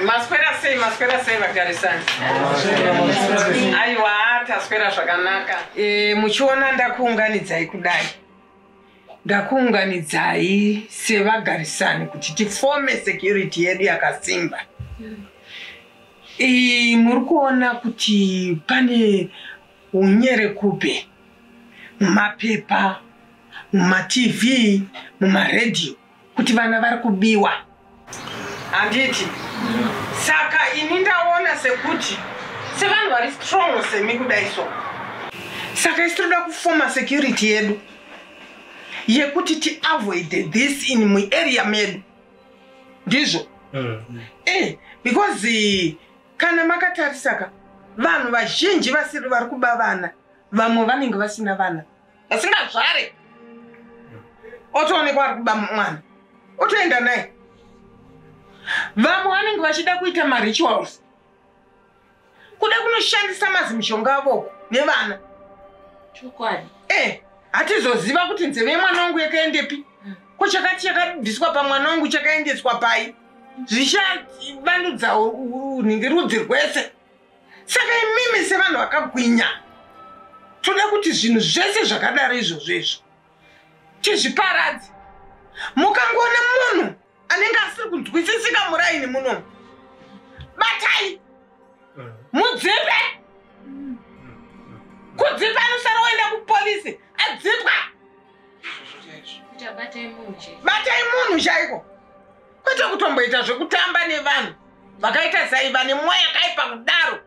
Maswera sei, maswera sei vagarisani? Aiwa, taswera zvakanaka. E, muchiona ndakuunganidzai kudai. Ndakuunganidzai sevagarisani kuti tifome security yedu yakasimba. E, muri kuona kuti pane unyerekupe mumapepa, mumatv, mumaredhiyo kuti vana vari kubiwa. Handiti? Saka ini ndaona sekuti sevanhu vari strong semi kudai so. Saka isu toda kufoma security yedu yekuti tiavoid this in muarea medu. Ndizvo? Because kana makatarisaka vanhu vazhinji vasiri vari kuba vana, vamwe vanenge vasina vana, vasingazvare, otoonekwa ari kuba mwana, otoenda naye. Vamwe vanenge vachida kuita marituals, kuda kunoshandisa mazimishonga avoko nevana. Chokwadi. Hatizoziva kuti nzeve yemwana wangu yakaendepi, ko chakati chakabviswa pamwana wangu chakaendeswa pai, zvichavandudza nhingi rudzi rwese. Saka imimi sevanhu vakagwinya, toda kuti zvinhu zvese zvakadaro izvozvo izvo tizviparadze. Mukangoona munhu anenge asiri kunzwisisika muraini munomu, batai mudzipe. Kudzipa anosara oenda kupolisi adzipwa. Batai munhu chaiko, kwete kutomboita zvekutamba nevanhu vakaita sai vane mwoyo yakaipa kudaro.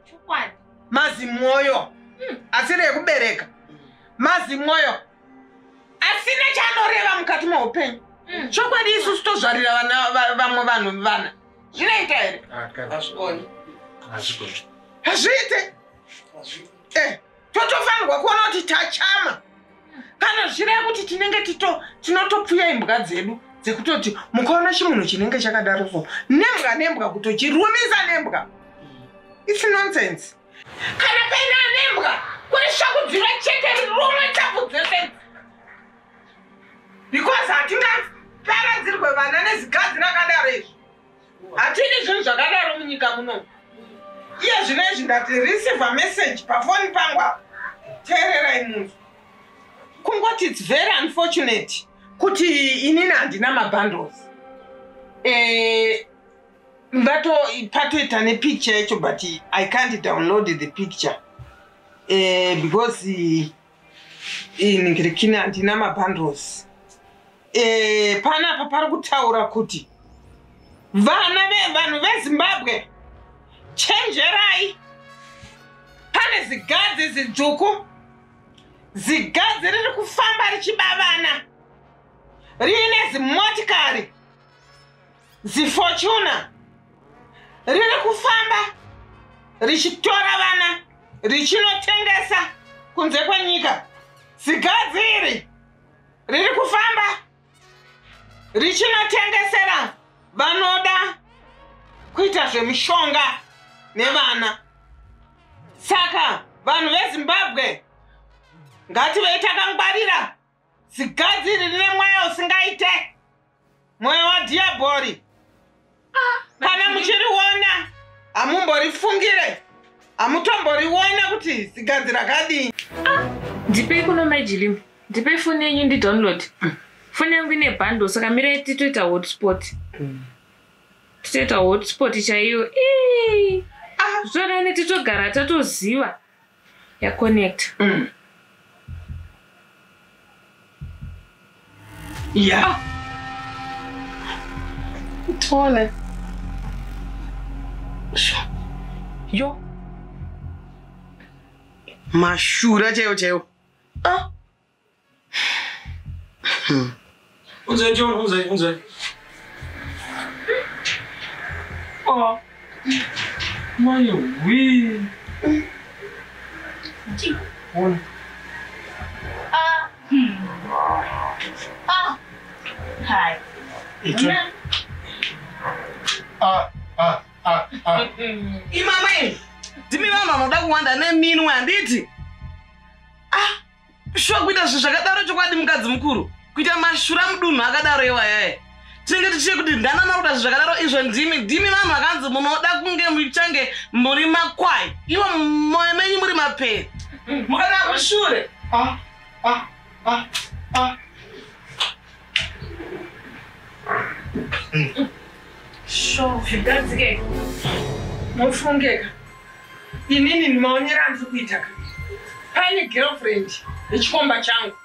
Mazimwoyo asiri ekubereka, mazimwoyo asina chaanoreva mukati meupenyu. Chokwadi isusu tozvarira vana vamwe vanhu vana, zvinoita here? Hazviite. Totofanirwa kuona kuti tachama. Kana zvireva kuti tinenge tinotopfuya imbwa dzedu dzekutoti mukaona chimunhu chinenge chakadaro so nembwa nembwa kutochirumisa nembwa. It's nonsense. Kana paine anembwa kurishakudzira chete rirumwe chapfu dzese, because hatingaparadzirwe vana nezigadzi rakadaro izvi. Hatidi zvinhu zvakadaro munyika muno. Iye zvino izvi ndati receive message pafoni pangu apa, teererai munhu. Kungoti it's very unfortunate kuti inini handina mabundles. Mbato patoita nepicture yacho, but I can't download the picture because ningirikini handina mabundles. Panapa pari kutaura kuti vana vanhu veZimbabwe, chenjerai, pane zigadzi zidzvuku, zigadzi riri kufamba richiba vana riine zimotikari ziFortuner, riri kufamba richitora vana richinotengesa kunze kwenyika. Zigadzi iri riri kufamba richinotengesera vanoda kuita zvemishonga nevana. Saka vanhu veZimbabwe, ngativei takangwarira. Zigadzi iri rine mweya usingaite, mweya wadhiabhori. Kana muchiriona hamumborifungire, hamutomboriona kuti zigadzi rakadini. Ndipei kuno Majilim, ndipei foni yenyu ndidownload. Foni yangu ine bundle, saka mirai titoita hotspot, titoita hotspot chaiyo. Zvorane titogara tatoziva yaconnect. Ya, tone yo mashura chaiwo chaiwo. Ah. Unzai John, unzai, unzai. Oh. Mai wi. Ona. Ah. Ah. Hai. Ito. Ah, ah, ah, ah. Imamai, ndimi vanhu vanoda kuwanda neminwe, handiti? Ah, shuwa kuita zvinhu zvakadaro chokwadi mukadzi mukuru. Kuita mashura mudunhu akadaro iwayaya. Tinenge tichie kuti ndanana kuita zvinhu zvakadaro izvo ndimi ndimi vanhu vakanzi munoda kunge muchange muri makwai. Ivo mumwoyo menyu muri mapere. Mukada kushure. Ah, ah, ah, ah. Zvigadzike. Mufungeka. Inini maonero andiri kuita ka. Pane girlfriend yechikomba changu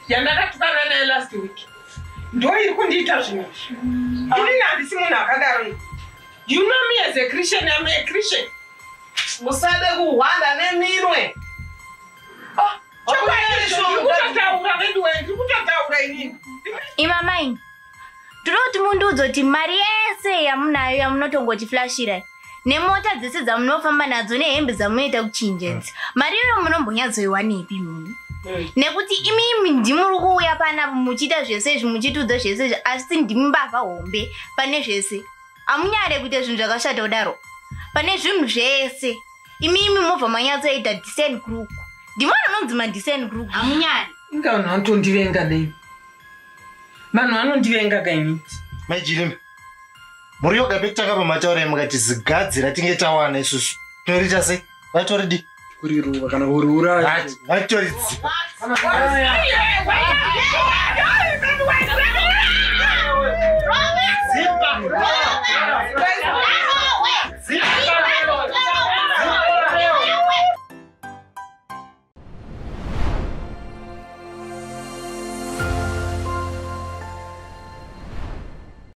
yandakatukana naye last week. Ndo iri kundiita zvinhu izvi. Inini handisi munhu akadaro. You know me as a Christian, I'm a Christian. Musade kuhwanda neminwe. Chokwadi ndiri kutotaura veduwe, ndiri kutotaura inini. Ima mai, ndinoti mundiudze kuti mari yese yamunayo yamunotongotiflashira nemota dzese dzamunofamba nadzo nehembe dzamunoita kuchinja idzi, mari iyoyo munombonyatsoiwanepi mimi? Nekuti imimi ndimuri kuuya panapa muchiita zvese izvi, muchitiudza zvese izvi, asi ndimi mbavha hombe pane zvese. Hamunyare kuita zvinhu zvakashata kudaro pane zvinhu zvese? Imimi mobva manyatsoita decent group, ndimo anonzi madecent group. Hamunyare. Inga vanhu vanotondivenga nei? Vanhu vanondivenga kaini. Maijilima, muri yoga pekutanga pamataura mukati zigadzira tinge tawana isusu tinoriita sei? Vatoridi Kuriruva kana kuriuraya. Vatoridzipa. Zipa.